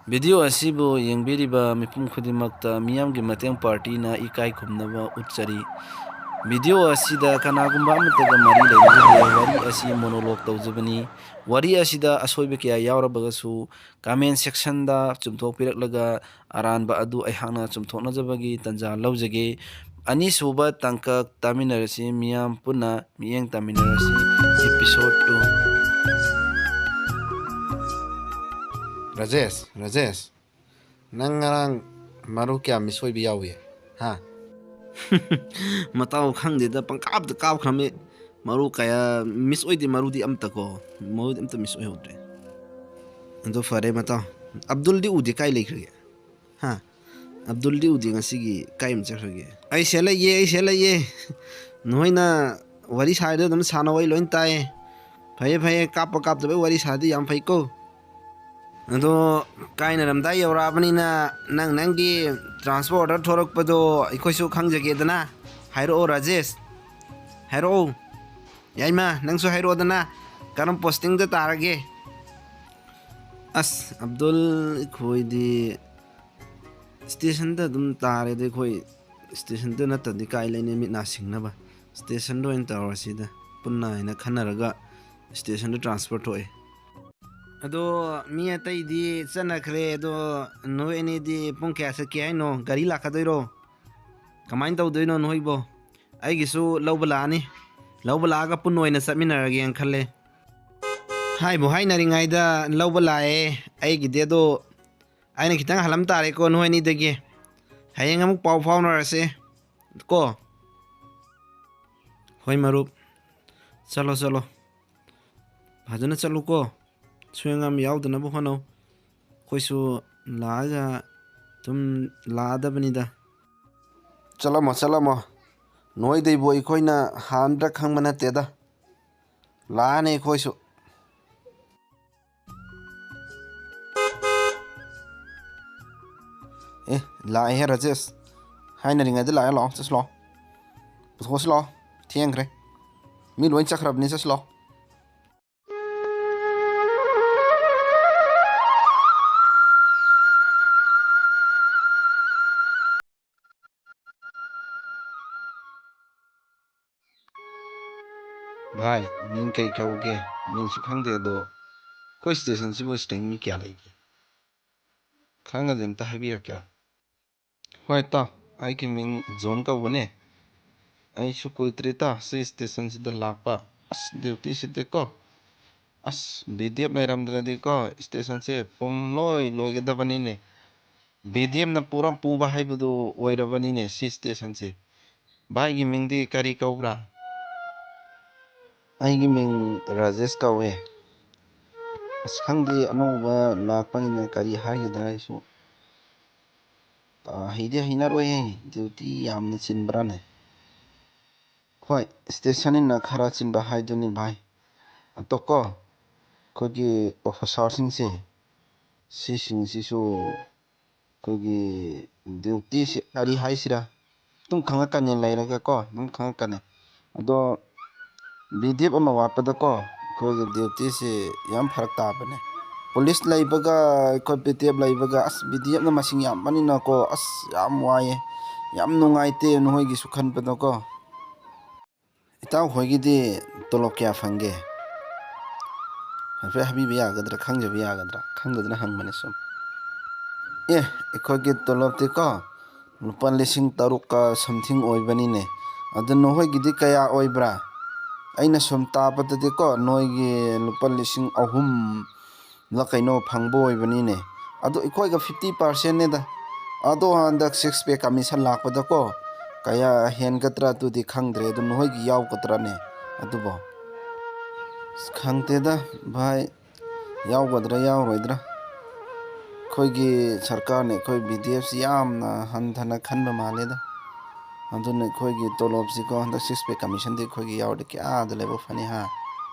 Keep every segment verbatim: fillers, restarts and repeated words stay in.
Video ꯑꯁꯤꯕꯨ ꯌꯦꯡꯕꯤꯔꯤꯕ ꯃꯤꯄꯨꯝ ꯈꯨꯗꯤꯡꯃꯛꯇ ꯃꯤꯌꯥꯝꯒꯤ ꯃꯇꯦꯡ ꯄꯥꯔꯇꯤꯅ ꯏꯀꯥꯏ ꯈꯨꯝꯅꯕ ꯎꯠꯆꯔꯤ꯫ ꯚꯤꯗꯤꯑꯣ ꯑꯁꯤꯗ ꯀꯅꯥꯒꯨꯝꯕ ꯑꯃꯠꯇꯒ ꯃꯔꯤ ꯂꯩꯅꯖꯗꯦ꯫ ꯋꯥꯔꯤ ꯑꯁꯤ ꯃꯣꯅꯣꯂꯣꯛ ꯇꯧꯖꯕꯅꯤ꯫ ꯋꯥꯔꯤ ꯑꯁꯤꯗ ꯑꯁꯣꯏꯕ ꯀꯌꯥ ꯌꯥꯎꯔꯕꯒꯁꯨ ꯀꯃꯦꯟ ꯁꯦꯛꯁꯟꯗ ꯆꯨꯝꯊꯣꯛꯄꯤꯔꯛꯂꯒ ꯑꯔꯥꯟꯕ ꯑꯗꯨ ꯑꯩꯍꯥꯛꯅ ꯆꯨꯝꯊꯣꯛꯅꯖꯕꯒꯤ ꯇꯥꯟꯖꯥ ꯂꯧꯖꯒꯦ꯫ ꯑꯅꯤꯁꯨꯕ ꯇꯥꯡꯀꯛ ꯇꯥꯃꯤꯟꯅꯔꯁꯤ, ꯃꯤꯌꯥꯝ ꯄꯨꯟꯅ ꯃꯤꯠꯌꯦꯡ ꯇꯥꯃꯤꯟꯅꯔꯁꯤ꯫ Episode two꯫ ꯔꯥꯖꯦꯁ, ꯔꯥꯖꯦꯁ, ꯅꯪ ꯉꯔꯥꯡ ꯃꯔꯨ ꯀꯌꯥ ꯃꯤꯁ ꯑꯣꯏꯕ ꯌꯥꯎꯏ? ꯍꯥ? ꯃꯇꯥꯎ, ꯈꯪꯗꯦꯗ, ꯄꯪꯀꯥꯞꯇ ꯀꯥꯞꯈ꯭ꯔꯃꯤ꯫ ꯃꯔꯨ ꯀꯌꯥ ꯃꯤꯁ ꯑꯣꯏꯗꯦ, ꯃꯔꯨꯗꯤ ꯑꯝꯇ ꯀꯣ, ꯃꯔꯨꯗꯤ ꯑꯝꯇ ꯃꯤꯁ ꯑꯣꯏꯍꯧꯗ꯭ꯔꯦ꯫ ꯑꯗꯣ ꯐꯔꯦ ꯃꯇꯥꯎ, ꯑꯕꯗꯨꯜꯗꯤ ꯎꯗꯦ, ꯀꯥꯏ ꯂꯩꯈ꯭ꯔꯒꯦ? ꯍꯥ? ꯑꯕꯗꯨꯜꯗꯤ ꯎꯗꯦ, ꯉꯁꯤꯒꯤ ꯀꯥꯏ ꯑꯃ ꯆꯠꯈ꯭ꯔꯒꯦ? ꯑꯩ ꯁꯤꯗ ꯂꯩꯌꯦ, ꯑꯩ ꯁꯤꯗ ꯂꯩꯌꯦ꯫ ꯅꯣꯏꯅ ꯋꯥꯔꯤ ꯁꯥꯏꯗꯣ ꯑꯗꯨꯝ ꯁꯥꯟꯅꯧ, ꯑꯩ ꯂꯣꯏ ꯇꯥꯏꯌꯦ꯫ ꯐꯩꯌꯦ, ꯐꯩꯌꯦ, ꯀꯥꯞꯄ ꯀꯥꯞꯇꯕꯩ ꯋꯥꯔꯤ ꯁꯥꯗꯤ ꯌꯥꯝ ꯐꯩꯀꯣ꯫ ꯑꯗꯣ ꯀꯥꯏꯅꯔꯝꯗꯥꯏ ꯌꯧꯔꯛꯑꯕꯅꯤꯅ ꯅꯪ ꯅꯪꯒꯤ transfer order ꯊꯣꯔꯛꯄꯗꯣ ꯑꯩꯈꯣꯏꯁꯨ ꯈꯪꯖꯒꯦꯗꯅ꯫ ꯍꯥꯏꯔꯛꯑꯣ ꯔꯥꯖꯦꯁ, ꯍꯥꯏꯔꯛꯑꯣ꯫ ꯌꯥꯏꯃ, ꯅꯪꯁꯨ ꯍꯥꯏꯔꯛꯑꯣꯗꯅ, ꯀꯔꯝ postingꯗ ꯇꯥꯔꯒꯦ? ꯑꯁ, ꯑꯕꯗꯨꯜ, ꯑꯩꯈꯣꯏꯗꯤ stationꯗ ꯑꯗꯨꯝ ꯇꯥꯔꯦꯗ꯫ ꯑꯩꯈꯣꯏ stationꯗ ꯅꯠꯇ꯭ꯔꯗꯤ ꯀꯥꯏ ꯂꯩꯅꯤ ꯃꯤꯠ ꯅꯥ ꯁꯤꯡꯅꯕ? Stationꯗ ꯑꯣꯏꯅ ꯇꯧꯔꯁꯤꯗ, ꯄꯨꯟꯅ ꯍꯥꯏꯅ ꯈꯟꯅꯔꯒ stationꯗ transfer ꯊꯣꯛꯑꯦ꯫ ꯑꯗꯣ ꯃꯤ ꯑꯇꯩꯗꯤ ꯆꯠꯅꯈ꯭ꯔꯦ꯫ ꯑꯗꯣ ꯅꯣꯏ ꯑꯅꯤꯗꯤ ꯄꯨꯡ ꯀꯌꯥ ꯆꯠꯀꯦ ꯍꯥꯏꯅꯣ? ꯒꯥꯔꯤ ꯂꯥꯛꯀꯗꯣꯏꯔꯣ? ꯀꯃꯥꯏꯅ ꯇꯧꯗꯣꯏꯅꯣ ꯅꯣꯏꯕꯣ? ꯑꯩꯒꯤꯁꯨ ꯂꯧꯕ ꯂꯥꯛꯑꯅꯤ꯫ ꯂꯧꯕ ꯂꯥꯛꯑꯒ ꯄꯨꯟꯅ ꯑꯣꯏꯅ ꯆꯠꯃꯤꯟꯅꯔꯒꯦꯅ ꯈꯜꯂꯦ꯫ ꯍꯥꯏꯕꯨ ꯍꯥꯏꯅꯔꯤꯉꯩꯗ ꯂꯧꯕ ꯂꯥꯛꯑꯦ꯫ ꯑꯩꯒꯤꯗꯤ ꯑꯗꯣ ꯑꯩꯅ ꯈꯤꯇꯪ ꯍꯜꯂꯝ ꯇꯥꯔꯦꯀꯣ ꯅꯣꯏ ꯑꯅꯤꯗꯒꯤ꯫ ꯍꯌꯦꯡ ꯑꯃꯨꯛ ꯄꯥꯎ ꯐꯥꯎꯅꯔꯁꯦ ꯀꯣ꯫ ꯍꯣꯏ ꯃꯔꯨꯞ, ꯆꯠꯂꯣ, ꯆꯠꯂꯣ, ꯐꯖꯅ ꯆꯠꯂꯨꯀꯣ꯫ ꯁꯣꯏ ꯑꯉꯥꯝ ꯌꯥꯎꯗꯅꯕ ꯍꯣꯠꯅꯧ꯫ ꯑꯩꯈꯣꯏꯁꯨ ꯂꯥꯛꯑꯒ ꯑꯗꯨꯝ ꯂꯥꯛꯑꯗꯕꯅꯤꯗ꯫ ꯆꯠꯂꯝꯃꯣ, ꯆꯠꯂꯝꯃꯣ꯫ ꯅꯣꯏꯗꯩꯕꯨ ꯑꯩꯈꯣꯏꯅ ꯍꯥꯟꯕ꯭ꯔꯥ ꯈꯪꯕ ꯅꯠꯇꯦꯗ꯫ ꯂꯥꯛꯑꯅꯤ ꯑꯩꯈꯣꯏꯁꯨ꯫ ꯑꯦ, ꯂꯥꯛꯑꯦꯍꯦ ꯔꯥꯖꯦꯁ꯫ ꯍꯥꯏꯅꯔꯤꯉꯩꯗ ꯂꯥꯛꯑꯦ, ꯂꯥꯛꯑꯣ, ꯆꯠꯁꯤ ꯂꯥꯛꯑꯣ꯫ ꯄꯨꯊꯣꯛꯑꯁꯤ ꯂꯥꯛꯑꯣ꯫ ꯊꯦꯡꯈ꯭ꯔꯦ꯫ ꯃꯤ ꯂꯣꯏ ꯆꯠꯈ꯭ꯔꯕꯅꯤ, ꯆꯠꯁꯤ ꯂꯥꯛꯑꯣ꯫ ꯚꯥꯏ, ꯃꯤꯡ ꯀꯩ ꯀꯧꯒꯦ? ꯃꯤꯡꯁꯨ ꯈꯪꯗꯦ, ꯑꯗꯣ ꯑꯩꯈꯣꯏ ꯁ꯭ꯇꯦꯁꯟꯁꯤꯕꯨ ꯁꯤꯗ ꯃꯤ ꯀꯌꯥ ꯂꯩꯒꯦ? ꯈꯪꯉꯗꯤ ꯑꯝꯇ ꯍꯥꯏꯕꯤꯔꯛꯀꯦ꯫ ꯍꯣꯏ ꯏꯇꯥꯎ, ꯑꯩꯒꯤ ꯃꯤꯡ ꯖꯣꯟ ꯀꯧꯕꯅꯦ꯫ ꯑꯩꯁꯨ ꯀꯨꯏꯗ꯭ꯔꯤꯗ ꯁꯤ ꯁ꯭ꯇꯦꯁꯟꯁꯤꯗ ꯂꯥꯛꯄ꯫ ꯑꯁ, ꯗ꯭ꯌꯨꯇꯤꯁꯤꯗꯤꯀꯣ, ꯑꯁ, ꯚꯤ ꯗꯤ ꯑꯦꯐ ꯂꯩꯔꯝꯗ꯭ꯔꯗꯤꯀꯣ, ꯁ꯭ꯇꯦꯁꯟꯁꯦ ꯄꯨꯝꯂꯣꯏ ꯂꯣꯏꯒꯗꯕꯅꯤꯅꯦ꯫ ꯚꯤ ꯗꯤ ꯑꯦꯐꯅ ꯄꯨꯔꯥ ꯄꯨꯕ ꯍꯥꯏꯕꯗꯨ ꯑꯣꯏꯔꯕꯅꯤꯅꯦ ꯁꯤ ꯁ꯭ꯇꯦꯁꯟꯁꯦ꯫ ꯚꯥꯏꯒꯤ ꯃꯤꯡꯗꯤ ꯀꯔꯤ ꯀꯧꯕ꯭ꯔꯥ? ꯑꯩꯒꯤ ꯃꯤꯡ ꯔꯥꯖꯦꯁ ꯀꯧꯋꯦ꯫ ꯑꯁ, ꯈꯪꯗꯦ, ꯑꯅꯧꯕ ꯂꯥꯛꯄꯅꯤꯅ ꯀꯔꯤ ꯍꯥꯏꯒꯗ꯭ꯔꯥ ꯑꯩꯁꯨ꯫ ꯑ, ꯍꯩꯗꯤ ꯍꯩꯅꯔꯣꯏꯍꯦ, ꯗ꯭ꯌꯨꯇꯤ ꯌꯥꯝꯅ ꯆꯤꯟꯕ꯭ꯔꯥꯅꯦ? ꯍꯣꯏ, ꯁ꯭ꯇꯦꯁꯟꯅꯤꯅ ꯈꯔ ꯆꯤꯟꯕ ꯍꯥꯏꯗꯨꯅꯤ ꯚꯥꯏ꯫ ꯑꯗꯣꯀꯣ, ꯑꯩꯈꯣꯏꯒꯤ ꯑꯣꯐꯤꯁꯥꯔꯁꯤꯡꯁꯦ, ꯁꯤꯁꯤꯡꯁꯤꯁꯨ ꯑꯩꯈꯣꯏꯒꯤ ꯗ꯭ꯌꯨꯇꯤꯁꯤ ꯀꯔꯤ ꯍꯥꯏꯁꯤꯔꯥ, ꯑꯗꯨꯝ ꯈꯪꯉꯛꯀꯅꯤ, ꯂꯩꯔꯒꯀꯣ ꯑꯗꯨꯝ ꯈꯪꯉꯛꯀꯅꯤ꯫ ꯑꯗꯣ ꯚꯤ ꯗꯤ ꯑꯦꯐ ꯑꯃ ꯋꯥꯠꯄꯗꯀꯣ ꯑꯩꯈꯣꯏꯒꯤ ꯗ꯭ꯌꯨꯇꯤꯁꯤ ꯌꯥꯝ ꯐꯔꯛ ꯇꯥꯕꯅꯦ꯫ ꯄꯨꯂꯤꯁ ꯂꯩꯕꯒ ꯑꯩꯈꯣꯏ ꯚꯤ ꯗꯤ ꯑꯦꯐ ꯂꯩꯕꯒ, ꯑꯁ, ꯚꯤ ꯗꯤ ꯑꯦꯐꯅ ꯃꯁꯤꯡ ꯌꯥꯝꯕꯅꯤꯅꯀꯣ, ꯑꯁ, ꯌꯥꯝ ꯋꯥꯏꯌꯦ, ꯌꯥꯝ ꯅꯨꯡꯉꯥꯏꯇꯦ ꯅꯈꯣꯏꯒꯤꯁꯨ ꯈꯟꯕꯗꯀꯣ꯫ ꯏꯇꯥꯎ ꯍꯣꯏꯒꯤꯗꯤ ꯇꯣꯂꯣꯞ ꯀꯌꯥ ꯐꯪꯒꯦ? ꯍꯥꯏꯐꯦꯠ ꯍꯥꯏꯕꯤꯕ ꯌꯥꯒꯗ꯭ꯔꯥ? ꯈꯪꯖꯕ ꯌꯥꯒꯗ꯭ꯔꯥ? ꯈꯪꯗꯗꯅ ꯍꯪꯕꯅꯦ ꯁꯨꯝ꯫ ꯑꯦ, ꯑꯩꯈꯣꯏꯒꯤ ꯇꯣꯂꯣꯞꯇꯤꯀꯣ ꯂꯨꯄꯥ ꯂꯤꯁꯤꯡ ꯇꯔꯨꯛꯀ something ꯑꯣꯏꯕꯅꯤꯅꯦ꯫ ꯑꯗꯨ ꯅꯈꯣꯏꯒꯤꯗꯤ ꯀꯌꯥ ꯑꯣꯏꯕ꯭ꯔꯥ? ꯑꯩꯅ ꯁꯨꯝ ꯇꯥꯕꯗꯗꯤꯀꯣ, ꯅꯣꯏꯒꯤ ꯂꯨꯄꯥ ꯂꯤꯁꯤꯡ ꯑꯍꯨꯝ ꯂ ꯀꯩꯅꯣ ꯐꯪꯕ ꯑꯣꯏꯕꯅꯤꯅꯦ꯫ ꯑꯗꯣ ꯑꯩꯈꯣꯏꯒ fifty percent ꯅꯦꯗ꯫ ꯑꯗꯣ ꯍꯟꯗꯛ six pay commission ꯂꯥꯛꯄꯗꯀꯣ, ꯀꯌꯥ ꯍꯦꯟꯒꯗ꯭ꯔꯥ ꯑꯗꯨꯗꯤ ꯈꯪꯗ꯭ꯔꯦ꯫ ꯑꯗꯨ ꯅꯈꯣꯏꯒꯤ ꯌꯥꯎꯒꯗ꯭ꯔꯥꯅꯦ ꯑꯗꯨꯕꯣ? ꯑꯁ, ꯈꯪꯗꯦꯗ ꯚꯥꯏ, ꯌꯥꯎꯒꯗ꯭ꯔꯥ ꯌꯥꯎꯔꯣꯏꯗ꯭ꯔꯥ? ꯑꯩꯈꯣꯏꯒꯤ ꯁꯔꯀꯥꯔꯅ ꯑꯩꯈꯣꯏ ꯚꯤ ꯗꯤ ꯑꯦꯐꯁꯤ ꯌꯥꯝꯅ ꯍꯟꯊꯅ ꯈꯟꯕ ꯃꯥꯜꯂꯦꯗ꯫ ꯑꯗꯨꯅ ꯑꯩꯈꯣꯏꯒꯤ ꯇꯣꯂꯣꯞꯁꯤꯀꯣ, ꯍꯟꯗꯛ six pay commission ꯗꯤ ꯑꯩꯈꯣꯏꯒꯤ ꯌꯥꯎꯔꯗꯤ ꯀꯌꯥꯗ ꯂꯥꯏꯕꯛ ꯐꯅꯤ ꯍꯥ?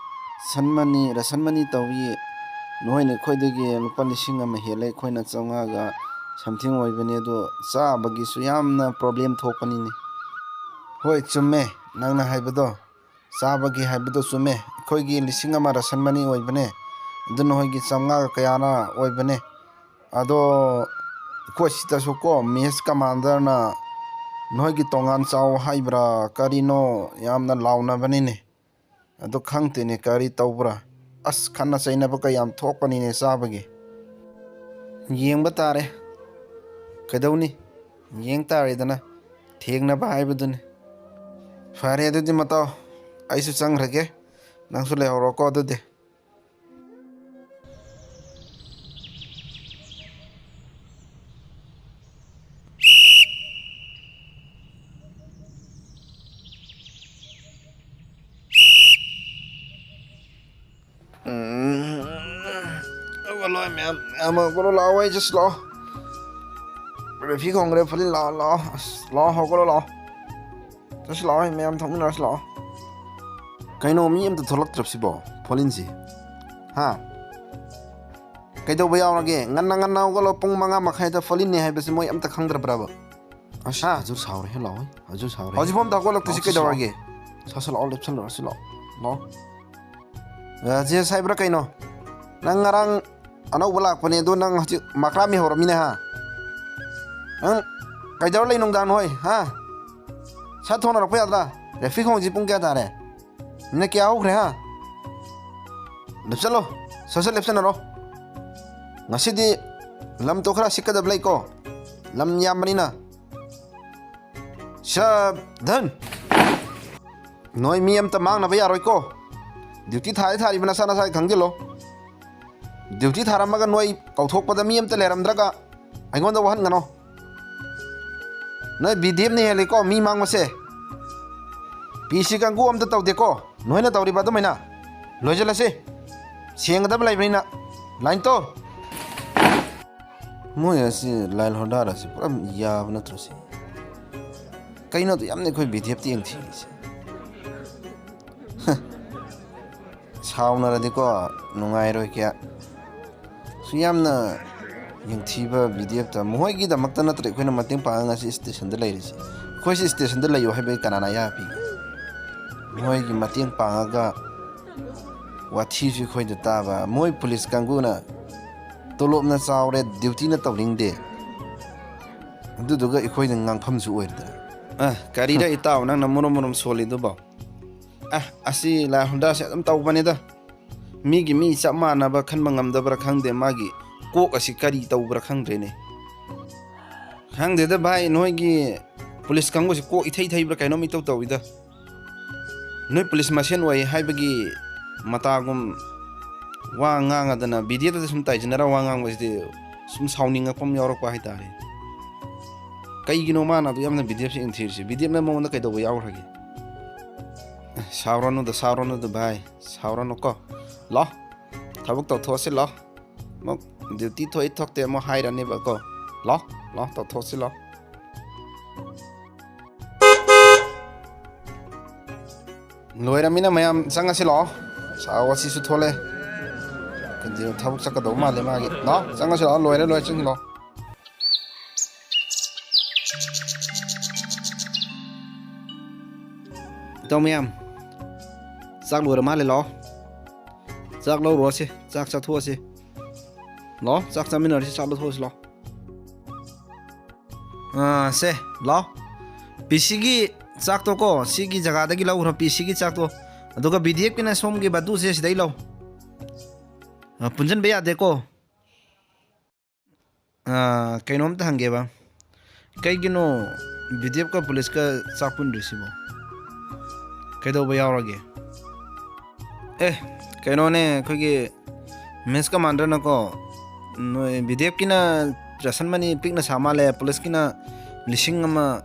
ꯁꯟ ꯃꯅꯤ, ꯔꯁꯟ ꯃꯅꯤ ꯇꯧꯏ꯫ ꯅꯈꯣꯏꯅ ꯑꯩꯈꯣꯏꯗꯒꯤ ꯂꯨꯄꯥ ꯂꯤꯁꯤꯡ ꯑꯃ ꯍꯦꯜꯂꯦ, ꯑꯩꯈꯣꯏꯅ ꯆꯥꯝꯃꯉꯥꯒ something ꯑꯣꯏꯕꯅꯤ꯫ ꯑꯗꯣ ꯆꯥꯕꯒꯤꯁꯨ ꯌꯥꯝꯅ problem ꯊꯣꯛꯄꯅꯤꯅꯦ꯫ ꯍꯣꯏ, ꯆꯨꯝꯃꯦ ꯅꯪꯅ ꯍꯥꯏꯕꯗꯣ꯫ ꯆꯥꯕꯒꯤ ꯍꯥꯏꯕꯗꯣ ꯆꯨꯝꯃꯦ꯫ ꯑꯩꯈꯣꯏꯒꯤ ꯂꯤꯁꯤꯡ ꯑꯃ ꯔꯁꯟ ꯃꯅꯤ ꯑꯣꯏꯕꯅꯦ꯫ ꯑꯗꯨ ꯅꯈꯣꯏꯒꯤ ꯆꯥꯝꯃꯉꯥꯒ ꯀꯌꯥꯅ ꯑꯣꯏꯕꯅꯦ꯫ ꯑꯗꯣ ꯑꯩꯈꯣꯏ ꯁꯤꯗꯁꯨ ꯀꯣ, mess commander ꯅ ꯅꯈꯣꯏꯒꯤ ꯇꯣꯉꯥꯟ ꯆꯥꯎ ꯍꯥꯏꯕ꯭ꯔꯥ ꯀꯔꯤꯅꯣ ꯌꯥꯝꯅ ꯂꯥꯎꯅꯕꯅꯤꯅꯦ꯫ ꯑꯗꯨ ꯈꯪꯗꯦꯅꯦ, ꯀꯔꯤ ꯇꯧꯕ꯭ꯔꯥ? ꯑꯁ, ꯈꯠꯅ ꯆꯩꯅꯕ ꯀꯌꯥꯝ ꯊꯣꯛꯄꯅꯤꯅꯦ ꯆꯥꯕꯒꯤ꯫ ꯌꯦꯡꯕ ꯇꯥꯔꯦ꯫ ꯀꯩꯗꯧꯅꯤ? ꯌꯦꯡ ꯇꯥꯔꯦꯗꯅ꯫ ꯊꯦꯡꯅꯕ ꯍꯥꯏꯕꯗꯨꯅꯤ꯫ ꯐꯔꯦ ꯑꯗꯨꯗꯤ ꯃꯇꯥꯎ, ꯑꯩꯁꯨ ꯆꯪꯈ꯭ꯔꯒꯦ꯫ ꯅꯪꯁꯨ ꯂꯩꯍꯧꯔꯣꯀꯣ ꯑꯗꯨꯗꯤ꯫ ꯎꯝ, ꯍꯧꯒꯠꯂꯣ ꯃꯌꯥꯝ, ꯃꯌꯥꯝ ꯍꯧꯒꯠꯂꯣ, ꯂꯥꯛꯑꯣ, ꯑꯩ ꯆꯠꯁꯤ ꯂꯥꯛꯑꯣ꯫ ꯔꯦꯐꯤ ꯈꯣꯡꯈ꯭ꯔꯦ, ꯐꯨꯂꯤꯟ ꯂꯥꯛꯑꯣ, ꯂꯥꯛꯑꯣ꯫ ꯑꯁ, ꯂꯥꯛꯑꯣ, ꯍꯧꯒꯠꯂꯣ, ꯂꯥꯛꯑꯣ꯫ ꯆꯠꯁꯤ ꯂꯥꯛꯑꯣ, ꯃꯌꯥꯝ ꯊꯣꯛꯃꯤꯟꯅꯔꯁꯤ ꯂꯥꯛꯑꯣ꯫ ꯀꯩꯅꯣ, ꯃꯤ ꯑꯝꯇ ꯊꯣꯛꯂꯛꯇ꯭ꯔꯕꯁꯤꯕꯣ, ꯐꯣꯂꯤꯟꯁꯤ? ꯍꯥ? ꯀꯩꯗꯧꯕ ꯌꯥꯎꯔꯒꯦ? ꯉꯟꯅ ꯉꯟꯅ ꯍꯧꯒꯠꯂꯣ, ꯄꯨꯡ ꯃꯉꯥ ꯃꯈꯥꯏꯗ ꯐꯣꯂꯤꯟꯅꯦ ꯍꯥꯏꯕꯁꯤ ꯃꯣꯏ ꯑꯝꯇ ꯈꯪꯗ꯭ꯔꯕ꯭ꯔꯕ? ꯑꯁ, ꯍꯥ? ꯍꯧꯖꯤꯛ ꯁꯥꯎꯔꯦ, ꯂꯥꯛꯑꯣ, ꯍꯧꯖꯤꯛ ꯁꯥꯎꯔꯦ꯫ ꯍꯧꯖꯤꯛꯐꯥꯎ ꯑꯝꯇ ꯍꯧꯒꯠꯂꯛꯇ꯭ꯔꯤꯁꯤ ꯂꯥꯛꯑꯣ, ꯀꯩꯗꯧꯔꯒꯦ? ꯁꯥꯁꯤ ꯂꯥꯛꯑꯣ, ꯂꯦꯞꯁꯜꯂꯨꯔꯁꯤ ꯂꯥꯛꯑꯣ, ꯂꯥꯛꯑꯣ꯫ ꯔꯥꯖꯦꯁ ꯍꯥꯏꯕ꯭ꯔꯥ ꯀꯩꯅꯣ? ꯅꯪ ꯉꯔꯥꯡ ꯑꯅꯧꯕ ꯂꯥꯛꯄꯅꯦ, ꯑꯗꯣ ꯅꯪ ꯍꯧꯖꯤꯛ ꯃꯀ꯭ꯔꯥꯝ ꯃꯤ ꯍꯧꯔꯝꯃꯤꯅꯦ, ꯍꯥ? ꯅꯪ ꯀꯩꯗꯧꯔ ꯂꯩ ꯅꯨꯡꯗꯥꯡ ꯅꯣꯏ, ꯍꯥ? ꯁꯠ ꯊꯣꯡꯅꯔꯛꯄ ꯌꯥꯗ꯭ꯔꯥ? ꯔꯦꯐ꯭ꯔꯤ ꯈꯣꯡꯁꯤ ꯄꯨꯡ ꯀꯌꯥ ꯇꯥꯔꯦ? ꯃꯤꯅꯠ ꯀꯌꯥ ꯍꯧꯈ꯭ꯔꯦ, ꯍꯥ? ꯂꯦꯞꯆꯠꯂꯣ, ꯁꯠ ꯁꯠ ꯂꯦꯞꯆꯠꯅꯔꯣ꯫ ꯉꯁꯤꯗꯤ ꯂꯝꯗꯣ ꯈꯔ ꯁꯤꯠꯀꯗꯕ ꯂꯩꯀꯣ, ꯂꯝ ꯌꯥꯝꯕꯅꯤꯅ꯫ ꯁꯥꯕꯙꯥꯟ! ꯅꯣꯏ ꯃꯤ ꯑꯝꯇ ꯃꯥꯡꯅꯕ ꯌꯥꯔꯣꯏꯀꯣ꯫ ꯗ꯭ꯌꯨꯇꯤ ꯊꯥꯗꯤ ꯊꯥꯔꯤꯕ ꯅꯁꯥ ꯅꯁꯥꯒꯤ ꯈꯪꯖꯤꯜꯂꯣ꯫ ꯗ꯭ꯌꯨꯇꯤ ꯊꯥꯔꯝꯃꯒ ꯅꯣꯏ ꯀꯧꯊꯣꯛꯄꯗ ꯃꯤ ꯑꯝꯇ ꯂꯩꯔꯝꯗ꯭ꯔꯒ ꯑꯩꯉꯣꯟꯗ ꯋꯥꯍꯟꯒꯅꯣ꯫ ꯅꯣꯏ ꯕꯤ ꯗꯤ ꯑꯦꯐꯅ ꯍꯦꯜꯂꯤꯀꯣ ꯃꯤ ꯃꯥꯡꯕꯁꯦ꯫ ꯄꯤ ꯁꯤ ꯀꯥꯡꯕꯨ ꯑꯝꯇ ꯇꯧꯗꯦꯀꯣ ꯅꯣꯏꯅ ꯇꯧꯔꯤꯕ ꯑꯗꯨꯃꯥꯏꯅ꯫ ꯂꯣꯏꯁꯤꯜꯂꯁꯤ꯫ ꯁꯦꯡꯒꯗꯕ ꯂꯩꯕꯅꯤꯅ꯫ ꯂꯥꯏꯟꯇꯣ꯫ ꯃꯣꯏ ꯑꯁꯤ ꯂꯥꯏꯟ ꯍꯣꯜꯗꯔ ꯑꯁꯤ ꯄꯨꯔꯥ ꯌꯥꯕ ꯅꯠꯇ꯭ꯔꯣ ꯁꯤ? ꯀꯩꯅꯣ ꯑꯗꯨ ꯌꯥꯝꯅ ꯑꯩꯈꯣꯏ ꯕꯤ ꯗꯤ ꯑꯦꯐꯇ ꯌꯦꯡꯊꯤꯔꯤꯁꯦ? ꯁꯥꯎꯅꯔꯗꯤꯀꯣ ꯅꯨꯡꯉꯥꯏꯔꯣꯏ ꯀꯌꯥ꯫ ꯁꯨ ꯌꯥꯝꯅ ꯌꯦꯡꯊꯤꯕ ꯕꯤ ꯗꯤ ꯑꯦꯐꯇ꯫ ꯃꯈꯣꯏꯒꯤꯗꯃꯛꯇ ꯅꯠꯇ꯭ꯔꯦ ꯑꯩꯈꯣꯏꯅ ꯃꯇꯦꯡ ꯄꯥꯡꯉꯒ ꯉꯁꯤ ꯁ꯭ꯇꯦꯁꯟꯗ ꯂꯩꯔꯤꯁꯦ꯫ ꯑꯩꯈꯣꯏꯁꯤ ꯁ꯭ꯇꯦꯁꯟꯗ ꯂꯩꯌꯨ ꯍꯥꯏꯕꯒꯤ ꯀꯅꯥꯅ ꯑꯌꯥꯕ ꯄꯤꯒꯦ? ꯃꯈꯣꯏꯒꯤ ꯃꯇꯦꯡ ꯄꯥꯡꯉꯒ ꯋꯥꯊꯤꯁꯨ ꯑꯩꯈꯣꯏꯗ ꯇꯥꯕ꯫ ꯃꯣꯏ ꯄꯨꯂꯤꯁ ꯀꯥꯡꯕꯨꯅ ꯇꯣꯂꯣꯞꯅ ꯆꯥꯎꯔꯦ, ꯗ꯭ꯌꯨꯇꯤꯅ ꯇꯧꯅꯤꯡꯗꯦ꯫ ꯑꯗꯨꯗꯨꯒ ꯑꯩꯈꯣꯏꯅ ꯉꯥꯡꯐꯝꯁꯨ ꯑꯣꯏꯔꯗꯅ꯫ ꯑ, ꯀꯔꯤꯔ ꯏꯇꯥꯎ ꯅꯪꯅ ꯃꯔꯨꯝ ꯃꯔꯨꯝ ꯁꯣꯜꯂꯤꯗꯨꯕꯣ? ꯑꯦ, ꯑꯁꯤ ꯂꯥꯜ ꯍꯨꯟꯗꯥꯁꯦ ꯑꯗꯨꯝ ꯇꯧꯕꯅꯤꯗ꯫ ꯃꯤꯒꯤ ꯃꯤ ꯆꯞ ꯃꯥꯟꯅꯕ ꯈꯟꯕ ꯉꯝꯗꯕ꯭ꯔꯥ ꯈꯪꯗꯦ, ꯃꯥꯒꯤ ꯀꯣꯛ ꯑꯁꯤ ꯀꯔꯤ ꯇꯧꯕ꯭ꯔꯥ ꯈꯪꯗ꯭ꯔꯦꯅꯦ꯫ ꯈꯪꯗꯦꯗ ꯚꯥꯏ, ꯅꯣꯏꯒꯤ ꯄꯨꯂꯤꯁ ꯀꯥꯡꯕꯨꯁꯤ ꯀꯣꯛ ꯏꯊꯩ ꯊꯩꯕ꯭ꯔꯥ ꯀꯩꯅꯣꯝ ꯏꯇꯧ ꯇꯧꯏꯗ꯫ ꯅꯣꯏ ꯄꯨꯂꯤꯁ ꯃꯁꯦꯟ ꯑꯣꯏ ꯍꯥꯏꯕꯒꯤ ꯃꯇꯥꯒꯨꯝ ꯋꯥ ꯉꯥꯡꯉꯗꯅ ꯚꯤꯗꯤꯑꯣꯗ ꯁꯨꯝ ꯇꯥꯏꯁꯤꯟꯅꯔ ꯋꯥ ꯉꯥꯡꯕꯁꯤꯗꯤ ꯁꯨꯝ ꯁꯥꯎꯅꯤꯡꯉꯛꯄ ꯑꯃ ꯌꯥꯎꯔꯛꯄ ꯍꯥꯏꯇꯥꯔꯦ꯫ ꯀꯩꯒꯤꯅꯣ ꯃꯥꯅ ꯑꯗꯨ ꯌꯥꯝꯅ ꯚꯤꯗꯤꯑꯣꯁꯦ ꯏꯟꯊꯤꯔꯤꯁꯦ? ꯚꯤꯗꯤꯑꯣꯅ ꯃꯉꯣꯟꯗ ꯀꯩꯗꯧꯕ ꯌꯥꯎꯈ꯭ꯔꯒꯦ? ꯁꯥꯎꯔꯅꯨꯗ, ꯁꯥꯎꯔꯅꯨꯗ ꯚꯥꯏ, ꯁꯥꯎꯔꯅꯨꯀꯣ꯫ ꯂꯥꯎ, ꯊꯕꯛ ꯇꯧꯊꯣꯛꯑꯁꯤ ꯂꯥꯎ꯫ ꯑꯃꯨꯛ ꯗ꯭ꯌꯨꯇꯤ ꯊꯣꯛꯏ ꯊꯣꯛꯇꯦ ꯑꯃꯨꯛ ꯍꯥꯏꯔꯅꯦꯕꯀꯣ꯫ ꯂꯥꯎ, ꯂꯥꯎ, ꯇꯧꯊꯣꯛꯁꯤ ꯂꯥꯎ꯫ ꯂꯣꯏꯔꯃꯤꯅ ꯃꯌꯥꯝ ꯆꯪꯉꯁꯤ ꯂꯥꯎ꯫ ꯁꯥꯎ ꯑꯁꯤꯁꯨ ꯊꯣꯛꯂꯛꯑꯦ꯫ ꯀꯩꯅꯣ, ꯊꯕꯛ ꯆꯠꯀꯗꯧꯕ ꯃꯥꯜꯂꯦ ꯃꯥꯒꯤ꯫ ꯂꯥꯎ, ꯆꯪꯉꯁꯤ ꯂꯥꯎ, ꯂꯣꯏꯔꯦ, ꯂꯣꯏꯔꯦ, ꯆꯪꯁꯤ ꯂꯥꯎ꯫ ꯏꯇꯥꯎ ꯃꯌꯥꯝ, ꯆꯥꯛ ꯂꯣꯏꯔ ꯃꯥꯜꯂꯦ, ꯂꯥꯛꯑꯣ꯫ ꯆꯥꯛ ꯂꯧꯔꯨꯔꯁꯤ, ꯆꯥꯛ ꯆꯥꯊꯣꯛꯑꯁꯤ꯫ ꯂꯥꯛꯑꯣ, ꯆꯥꯛ ꯆꯥꯃꯤꯟꯅꯔꯁꯤ, ꯆꯥꯛ ꯂꯧꯊꯣꯛꯑꯁꯤ, ꯂꯥꯛꯑꯣ꯫ ꯑꯥ, ꯁꯦ, ꯂꯥꯛꯑꯣ꯫ ꯄꯤ ꯁꯤꯒꯤ ꯆꯥꯛꯇꯣ ꯀꯣ, ꯁꯤꯒꯤ ꯖꯒꯥꯗꯒꯤ ꯂꯧꯈ꯭ꯔꯣ, ꯄꯤ ꯁꯤꯒꯤ ꯆꯥꯛꯇꯣ꯫ ꯑꯗꯨꯒ ꯚꯤ ꯗꯤ ꯑꯦꯐꯀꯤꯅ ꯁꯣꯝꯒꯤ ꯕꯗꯨꯁꯦ ꯁꯤꯗꯩ ꯂꯧ꯫ ꯑ, ꯄꯨꯟꯁꯤꯟꯕ ꯌꯥꯗꯦꯀꯣ꯫ ꯑ, ꯀꯩꯅꯣꯝꯇ ꯍꯪꯒꯦꯕ, ꯀꯩꯒꯤꯅꯣ ꯚꯤ ꯗꯤ ꯑꯦꯐꯀ ꯄꯨꯂꯤꯁꯀ ꯆꯥꯛ ꯄꯨꯟꯗ꯭ꯔꯤꯁꯤꯕꯣ? ꯀꯩꯗꯧꯕ ꯌꯥꯎꯔꯒꯦ? ꯑꯦ, ꯀꯩꯅꯣꯅꯦ, ꯑꯩꯈꯣꯏꯒꯤ ꯃꯦꯁ ꯀꯃꯥꯟꯗꯔꯅꯀꯣ, ꯅꯣꯏ ꯚꯤ ꯗꯤ ꯑꯦꯐꯀꯤꯅ ꯔꯦꯁꯟ ꯃꯅꯤ ꯄꯤꯛꯅ ꯁꯥ ꯃꯥꯜꯂꯦ, ꯄꯨꯂꯤꯁꯀꯤꯅ ꯂꯤꯁꯤꯡ ꯑꯃ,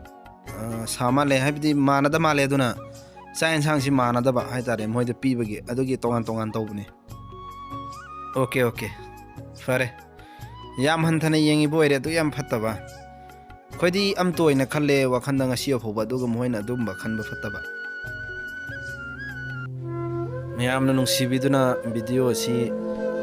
ꯑ, ꯁꯥ ꯃꯥꯜꯂꯦ, ꯍꯥꯏꯕꯗꯤ ꯃꯥꯟꯅꯗ ꯃꯥꯜꯂꯦ, ꯑꯗꯨꯅ ꯆꯥꯛ ꯌꯦꯟꯁꯥꯡꯁꯤ ꯃꯥꯟꯅꯗꯕ ꯍꯥꯏꯇꯥꯔꯦ, ꯃꯣꯏꯗ ꯄꯤꯕꯒꯤ, ꯑꯗꯨꯒꯤ ꯇꯣꯉꯥꯟ ꯇꯣꯉꯥꯟ ꯇꯧꯕꯅꯦ꯫ ꯑꯣꯀꯦ, ꯑꯣꯀꯦ, ꯐꯔꯦ꯫ ꯌꯥꯝ ꯍꯟꯊꯅ ꯌꯦꯡꯉꯤꯕ ꯑꯣꯏꯔꯦ, ꯑꯗꯨ ꯌꯥꯝ ꯐꯠꯇꯕ꯫ ꯑꯩꯈꯣꯏꯗꯤ ꯑꯝꯇ ꯑꯣꯏꯅ ꯈꯜꯂꯦ ꯋꯥꯈꯜꯗ ꯉꯁꯤ ꯐꯥꯎꯕ, ꯑꯗꯨꯒ ꯃꯈꯣꯏꯅ ꯑꯗꯨꯝꯕ ꯈꯟꯕ ꯐꯠꯇꯕ꯫ ꯃꯌꯥꯝꯅ ꯅꯨꯡꯁꯤꯕꯤꯗꯨꯅ ꯚꯤꯗꯤꯑꯣ ꯑꯁꯤ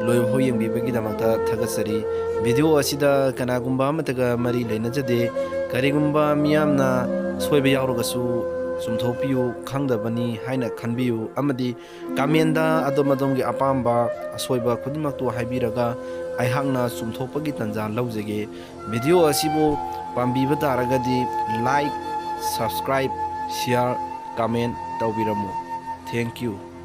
ꯂꯣꯏꯕꯐꯥꯎ ꯌꯦꯡꯕꯤꯕꯒꯤꯗꯃꯛꯇ ꯊꯥꯒꯠꯆꯔꯤ꯫ ꯚꯤꯗꯤꯑꯣ ꯑꯁꯤꯗ ꯀꯅꯥꯒꯨꯝꯕ ꯑꯃꯠꯇꯒ ꯃꯔꯤ ꯂꯩꯅꯖꯗꯦ꯫ ꯀꯔꯤꯒꯨꯝꯕ ꯃꯤꯌꯥꯝꯅ ꯑꯁꯣꯏꯕ ꯌꯥꯎꯔꯒꯁꯨ ꯆꯨꯝꯊꯣꯛꯄꯤꯌꯨ, ꯈꯪꯗꯕꯅꯤ ꯍꯥꯏꯅ ꯈꯟꯕꯤꯌꯨ, ꯑꯃꯗꯤ ꯀꯃꯦꯟꯗ ꯑꯗꯣꯝ ꯑꯗꯣꯝꯒꯤ ꯑꯄꯥꯝꯕ ꯑꯁꯣꯏꯕ ꯈꯨꯗꯤꯡꯃꯛꯇꯨ ꯍꯥꯏꯕꯤꯔꯒ ꯑꯩꯍꯥꯛꯅ ꯆꯨꯝꯊꯣꯛꯄꯒꯤ ꯇꯥꯟꯖꯥ ꯂꯧꯖꯒꯦ꯫ ꯚꯤꯗꯤꯑꯣ ꯑꯁꯤꯕꯨ ꯄꯥꯝꯕꯤꯕ ꯇꯥꯔꯒꯗꯤ like, subscribe, share, comment ꯇꯧꯕꯤꯔꯝꯃꯨ꯫ Thank you.